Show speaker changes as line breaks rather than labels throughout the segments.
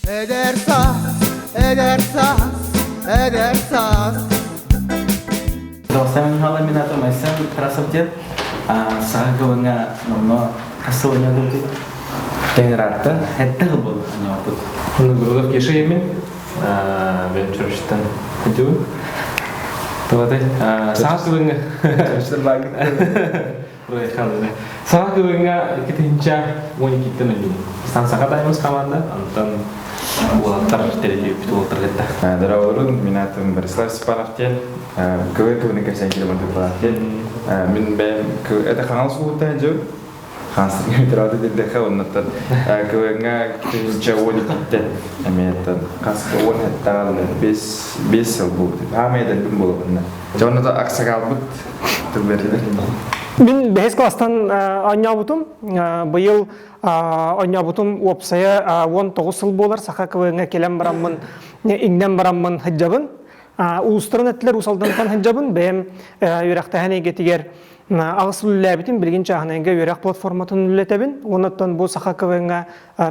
Эдэр саас, эдэр саас, эдэр саас.
Доҕостам Михаил Минато Майсан Тарасов диэн саха кылыҥа номно хас сыл ойнодубут
Теңраатта.
Хэтте сыл буолла ойнооппут.
Нурулов Кеша емин мен чурчтан хотю. Туотай саха кылыҥа Саха кылыҥа 2012-тен ойнуум. Стан Саха Таймс команда, онтон уолаттар тэрилүүппүт уолаттар кытта.
Здорово, мин атым Борислав Степанов диэн. КВН туһунан кэпсээн киирэ бардым диэн. Мин бэйэм это Хаҥалас улууттан дьыл. Хаҥалас тираты диэтэххэ оннуттан КВН-ҥа 2012-тэн эмиэттэн хас уон хеттаҕа 5 сыл буолбут. Хаамай эдэрбин буолабын. Дьэ онно аксакалбыт тылбэрилэр.
Мин бэһис класстан оонньообутум. Быйыл оонньообутум уопсайа 19 сыл буолар. Саха КВН-ҥа кэлэн бараммын, иҥнэн бараммын сылдьабын. Улуустарын эттилэр, Уус Алдантан сылдьабын. Бэйэм үөрэхтээһин эйгэтигэр аҕыс сыл үлэлээбитим. Билигин чааһынайга үөрэх платформатын үлэлэтэбин. Онон бу Саха КВН-ҥа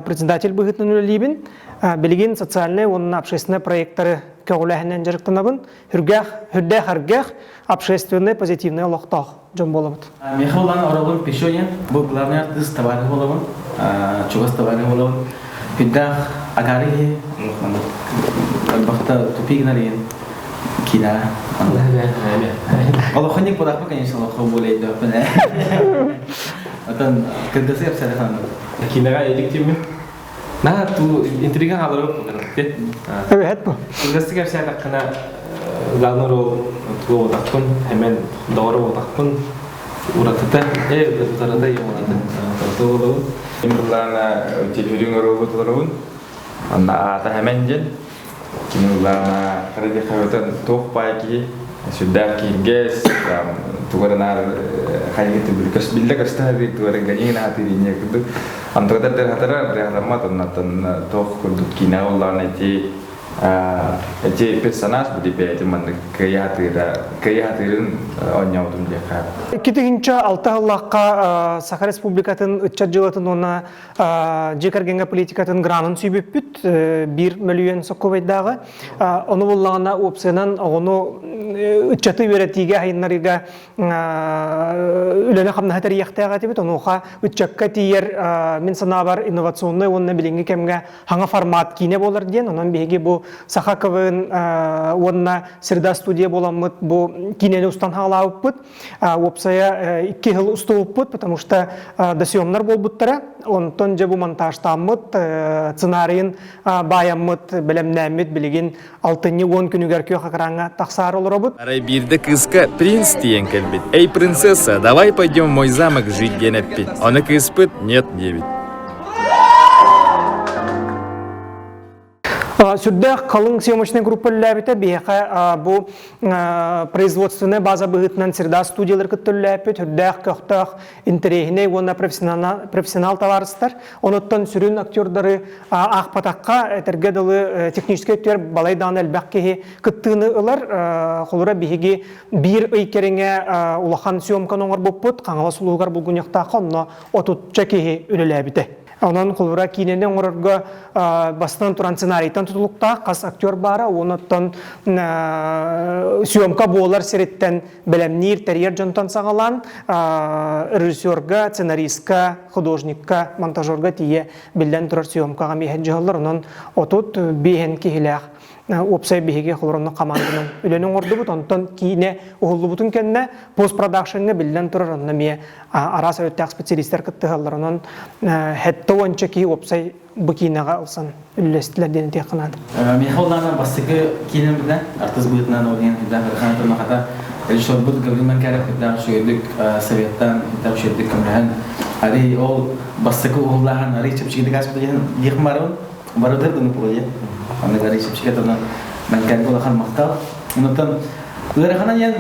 председатель быһыытынан үлэлиибин. Билигин социальнай уонна общественнай проекттары көҕүлээһинэн дьарыктанабын. Үргээх, үрдээх эргэх, общественный позитивный олохтоох дьон буолабыт.
Михаил Улан Оробун Пешонин, бу главный артист товарищ буолабын, чугас товарищ буолабын. Үрдээх агари бахта тупик нарин кина. Олохоник подахпа, конечно, олохо более дөппүн. Отон кыргысы эпсәле
Кинаға эдик тиммин. На ту интрига халырып
Эбэһэт бу.
Кыргызты кэпсээтэххинэ главный роль тугу отахпын, хэмэн доҕору отахпын уратыта, э утарыта йомонаты болобун.
Мин былаана телевидение оробут олоробун. Анна аата хэмэн диэн. Кини былаана радиохабытан туох баай киһи сүрдээх киһиргэс, тугу эрэ наар хайгы биллэ көстө тугу эрэ ганиин аатыыр инньэ курдук. Антыгатар дырхатара дырхатаммат оннаттан туох курдук киинэ оллаан эти эти персонаж били бэйэтин маннык кыайа кыайа хатыырын оонньообутум диэххэ.
2006 сыллаахха Саха Республикатын ыччат дьылатын уонна дьиэ кэргэҥҥэ политикатын гранын сүүбүппүт биир мөлүйүөн соккубайдааҕы. Ону буллаҕына уопсайынан оҕону ыччаты үөрэтиигэ айыннарыыга үлэни-хамнаһы тэрийиэхтээх этибит. Онуоха ыччакка тиийэр мин санаабар инновационнай уонна билиҥҥи кэмҥэ хаҥа формат киинэ буолар диэн. Онон биһиги бу Саха КВН уонна Среда студия буоламмыт бу киинэни устан хаалаабыппыт. Уопсайа 2 жыл устубуппут, потому что досъемнар буолбуттара. Онтон дьэ бу монтажтааммыт, сценарийын баайаммыт, бэлэмнээммит билигин алтынньы 10 күнүгэр күөх экраҥҥа тахсаары олоробут.
Арай биирдэ кыыска принц тиийэн кэлбит. «Эй, принцесса, давай пойдем в мой замок жить» диэн эппит. Ону кыыспыт «нет» диэбит.
Сүрдээх халыҥ съемочнай группа үлэлээбитэ. Биһиэхэ бу производственная база быһыытынан Среда студиялар кытта үлэлээппит. Сүрдээх көхтөөх, интэриэһинэй уонна профессионал табаарыстар. Онуттан сүрүн актердары аахпатахха, этэргэ дылы техническэй өттүгэр балай даҕаны элбэх киһи кыттыыны ылар. Холура биһиги биир ый кэриҥэ улахан съемканы оҥорбуппут. Хаҥалас улууһугар Булгунньахтаахха онно отучча киһи үлэлээбитэ. Онон холура киинэни оҥорорго бастатан туран сценарийтан тутулуктаах хас актер баара, онуттан съемка буолар сириттэн бэлэмниир, тэрийэр дьонтон саҕалаан режиссерга, сценаристка, художникка, монтажерга тиийэ биллэн турар съемкаҕа миэһэн дьаһаллар. Онон 35 киһилээх уопсай биһиги холоронно хамаанданан үлэни оҥордубут. Онтон киинэ уһуллубутун кэннэ постпродакшеҥҥа биллэн турар онно эмиэ араас өрүттээх специалистар кыттыһаллар. Онон хэтте уонча киһи уопсай бу киинэҕэ ылсан үллэстилэр диэн этиэххэ наада.
Миэхэ улаана бастакы киинэм билэн, артыыс быһыытынан ол иһин үрдээх ыарахан этим хата режиссербут Гаврил Манкаров үрдээх үчүгэйдик советтаан, үрдээх үчүгэйдик көмөлөһөн, арый ол бастакы уһуллааһын арый чэпчэкитик ааспыта диэн диэх барабын. Барытыр гына буолуо. Онно арый чэпчэки онон Манкарга улахан махтал. Онтон ыарахана диэн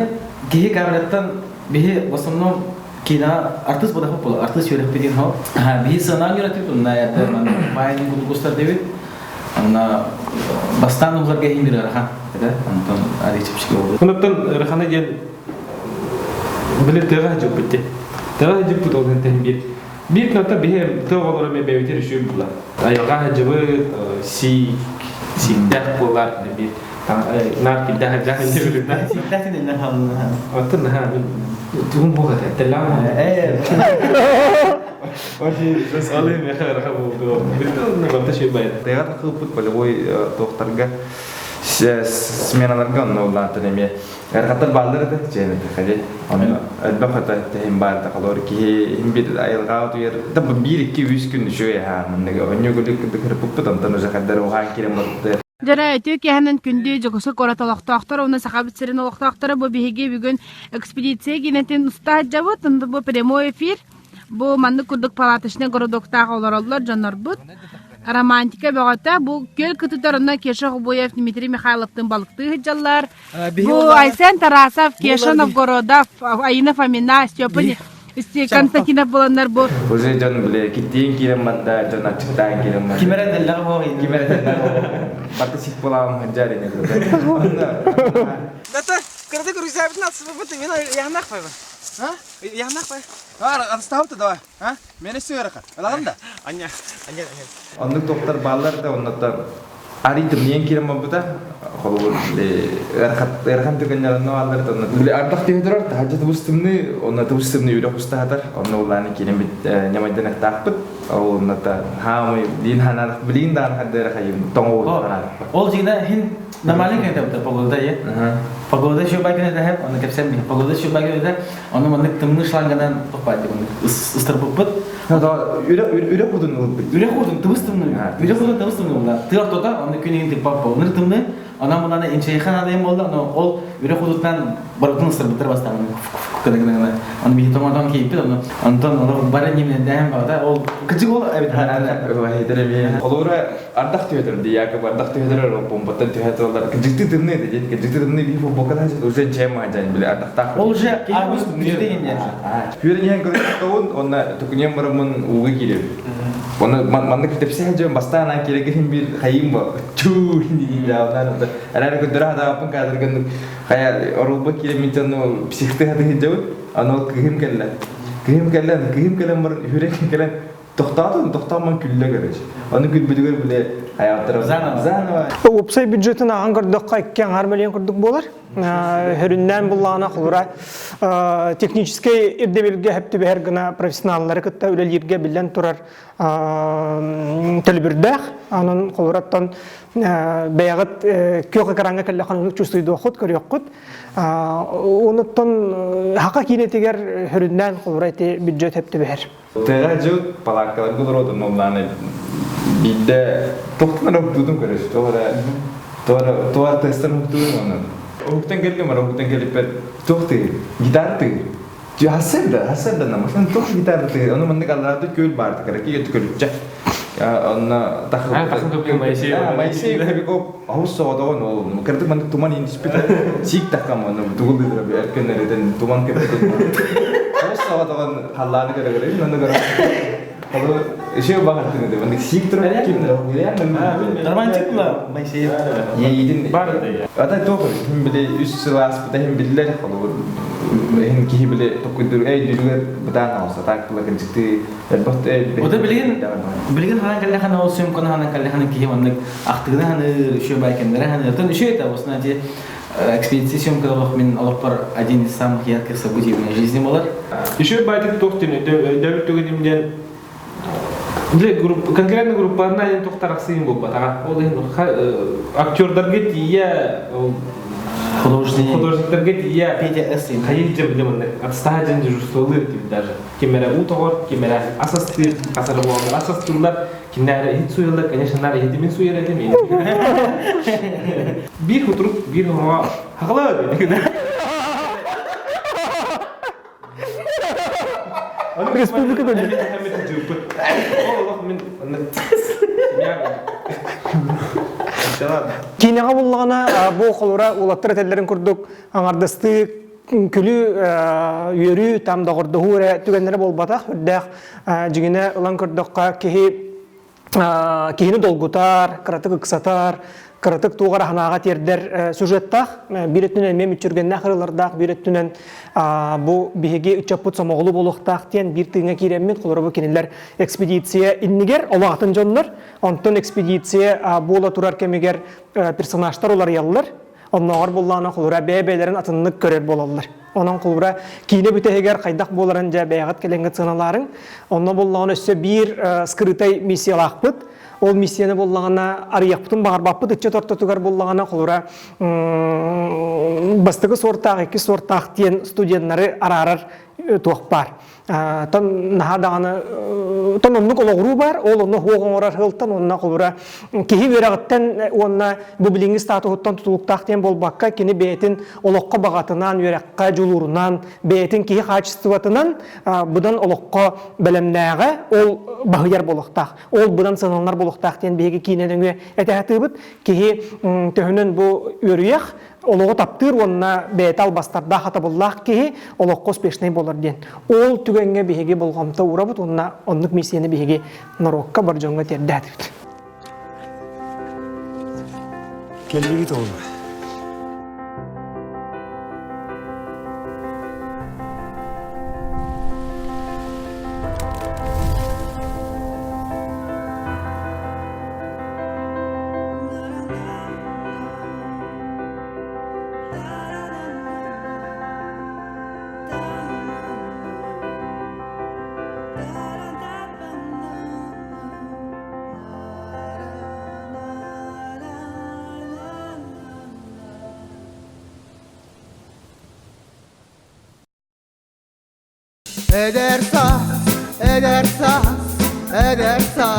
киһи камераттан биһи в основном киинэҕэ артыыс буолахпыт буолар артыыс үөрэхпитин хо биһи сыанаан үөрэтибит онно это баайын курдук устар диэбит онно бастаан уһуларга иһин бир ыарахан это онтон арый чэпчэки буолбут.
Онуттан ыарахана диэн били тыаҕа сылдьыбыт дии. Тыаҕа сылдьыбыт ол иһин биир. Биир кынаттан биһи тыа оҕолоро эмиэ бэйэбитин үчүгэй буолар. Айылҕа сылдьыбыт, сиик, сииктээх буолар, биир наар кирдээх элбэх иннибитинэн.
Сииктээх иннинэн хааллына.
Оттон наһаа мин тугум буолла тэллэҕим Ол иһин миэхэ ыарахан буолду. Барыта үчүгэй байат.
Тыаҕа тахсыбыппыт полевой туохтарга сменаларга онно улаатан эмиэ Эрхаттар бааллар этэ, чээн этэ, Онно элбэх этэ тэһин баар этэ, холоор киһи иһин биир айылҕаҕа утуйар, да биир икки үс күн үчүгэй аһаа, манныгы онньу гүлүк кырдык хырпыппыт, онтон уже хайдар уһаан киирэн барбыта.
Дьара үтүө киэһэнэн күндү Дьокуускай куорат олохтоохторо уонна Сахабыт сирин олохтоохторо бу биһиги бүгүн экспедиция киинэтин уста сылдьабыт. Бу прямой эфир. Бу маннык курдук палаточнай городоктаах олороллор дьоннорбут. Романтика бөҕөтө. Бу күөл кытытар онно Кеша Хубуев, Дмитрий Михайловтыын балыктыы сылдьаллар. Бу Айсен Тарасов, Кеша Новгородов, Аина Фомина, Степа Константинов буоланнар бу.
Уже дьон бile киттиин киирэн барда, дьон аччыктаан киирэн барда.
Ким эрэ дэллэҕэ буолуо
Ким эрэ дэллэҕэ Барты сит буолаҕым сылдьар ини.
Дата, кырдык рюкзагын алсыбыт мен яһнах байбын. А? Яһнах бай. Арыстаабыт давай. А? Мени сыарыха. Ылагын да. Аня, аня, аня.
Оннук топтар бааллар да оннуттан арый тымныйан киирэн барбыта. Холобур, ыарахан түгэннэр онно бааллар да онно били ардах түһэ турар, таһырдьа тубус тымныы, онно тубус тымныы үрэх устаатар, онно улааны киирэн бит ньамайданыктаахпыт. Ол онно хаамый билин ханаадах билин даан хардыра хайым тоҥуу ханаадах.
Ол дьиҥэ хин нормальный кэнтэ погода е. Погода еще байкын этэһэ, оны кэпсэм би. Погода еще байкын этэ, Ону маннык тымныы шланганан тохпаат ыстарбыппыт.
Үрэх уутун ылбыт.
Үрэх уутун тыбыс тымныы. Үрэх уутун тыбыс тымныы буолла. Тыа ортото, онно күн иһин тыппап буол. Ныр тымныы, онон булана инчэйхэн адайым буолла, но ол үрэх уутуттан барытын ыстарбыттар бастаан гына гына гына. Ону биһи тоҥотон кииппит, ону онтон олох бары нимнэдээн баҕата ол кыдьык ол эбит.
Холуура ардах түһэтэр дии якобы ардах түһэтэр помпаттан түһэ тураллар кыдьыкты тымныы да диэн кыдьыкты тымныы биир футболката уже чэм маһдьан били ардахтаах
ол уже август бүтүтэ инне
Күөрэн иһэн көрөттөҕүн уонна тукуньан бараммын ууга киирэбин. Уонна маннык тэпсэ сылдьан бастаан аан киирэгин биир хайыым ба чуу диэн эрээри көрдөрө хатааппын кадрган хайа орулба киирэммин дьону психты хаты сылдьабын аны ол кыыһым кэллэ кыыһым кэллэ кыыһым кэлэн баран үһүрэн кэлэн Тохтоотун, тохтоомон күллэ короче. Ону күлбүтүгэр бile хайааттара
Заново.
Заново.
Уопсай бюджетын ааҕан көрдөххө икки аҥаар миллион курдук буолар. Хөрүннээн буллаҕына холура техническэй ирдэбилгэ сөп түбэһэр гына профессионаллары кытта үлэлииргэ биллэн турар төлөбүрдээх. Онон холураттан бэйэҕит күөх экраҥҥа кэллэххин оннук чувствуйдуоххут, көрүөххүт. Онуттан хака киинэтигэр хөрүннээн холура ити бюджет сөп түбэһэр.
Тыаҕа дьыл палааккаларга олоротум онлайн биирдэ тохтон эрэ уһуктуутун көрөс туох эрэ туох эрэ туох эрэ тыастан уһуктуутун онон уһуктан кэллим ара уһуктан кэлиппэр туох тыыр гитара тыыр хасыарда хасыарда намасан туох гитара тыыр ону маннык аллараата күөл баар кыраки өтүкөлүччэ онно
тахын
Моисей Моисей Кобяков аус соҕотоҕун ол кырдык маннык туман иин түспүтэ сиик таххам ону тугул ыытара эркин эритэн туман көппүтүн аус соҕотоҕун халлааны көрө көрө ону көрө Холу еще баҕартын ити маннык сиик турар ким
Романтик була Моисеев.
Иэйиитин ата туох иһин били үс сыл ааспыта иһин биллэр холобур иһин киһи били токуйдур эй дүлүгэр бытаан оҕуста так була кырдьыкты
Ота билигин билигин ханан кэллэххинэ ол съемканы ханан кэллэххинэ киһи маннык ахтыгына ханыыр, еще байкеннere ханыыр. Тон еще это, вот знаете, экспедиция съемка олох мин олохпор один из самых ярких событий в моей жизни болар.
Еще байтик туох диэн өйдөбүт түгэним диэн для групп конкретно группанан эн тохтарахсыйын буолбатаҕа. Ол иһин актердарга тиийэ
Художник.
художниктарга тиийэ
Петя С.
хайыы дьэ билим оннук отстаһа дьэн дежурстволыыр этибит даже. Ким эрэ уу тоҕор, ким эрэ ас астыыр, хас эрэ буоланнар ас астыыллар, кинилэр иһит суйаллар, конечно, наар иһитимин суйар этим. Биир кутурук, биир хоҥоҕо хахала
Республика Киинэҕэ буллаҕына бу холура уолаттар этэллэрин курдук аҥардастыы күлүү, үөрүү, там доҕордоһуу эрэ түгэннэрэ буолбатах. Үрдээх дьиҥинэ ылан көрдөххө киһи киһини долгутар, кыратык ыксатар, кыратык туох эрэ санааҕа тиэрдэр сюжеттаах, биир өттүнэн эмиэ мүччүргэннээх ырыалардаах, биир өттүнэн бу биһиги ыччаппыт сомоҕолуу буолуохтаах диэн биир тыыҥҥа киирэммит, холобура бу кинилэр экспедиция иннигэр олох атын дьоннор, онтон экспедиция буола турар кэмигэр персонажтар уларыйаллар, оннооҕор буллаҕына холобура бэйэ-бэйэлэрин атыннык көрөр буолаллар. Онон холобура киинэ бүтэһигэр хайдах буоларын дьэ бэйэҕит кэлэҥҥит сыаналаарыҥ. Онно буллаҕына өссө биир скрытай миссиялаахпыт. Ол миссияны буллаҕына арыйахпытын баҕарбаппыт ыччат ортотугар буллаҕына холобура бастакы суортаах, иккис суортаах диэн студеннары араарар туох баар. Тон наһаа даҕаны тон оннук олоҕуруу баар, ол онно хуох оҥорор сылтан уонна холура киһи үөрэҕиттэн уонна бу билиҥҥи статуһуттан тутулуктаах диэн буолбакка, кини бэйэтин олоххо баҕатынан, үөрэххэ дьулуурунан, бэйэтин киһи хаачыстыбатынан быдан олоххо бэлэмнээҕэ, ол баһыйар буолуохтаах, ол быдан сыаналанар буолуохтаах диэн биһиги киинэ нөҥүө этэ сатыыбыт. Киһи төһөнөн бу үөрүйэх, олоҕу таптыыр уонна бэйэтэ албастардаах хатабыллаах киһи олоххо успешнай буолар диэн. Ол түгэҥҥэ биһиги болҕомто уурабыт уонна оннук миссияны биһиги норуокка бар дьоҥҥо тиэрдээтибит.
Кэллигит оҕолор.
Эдэр саас, эдэр саас, эдэр саас.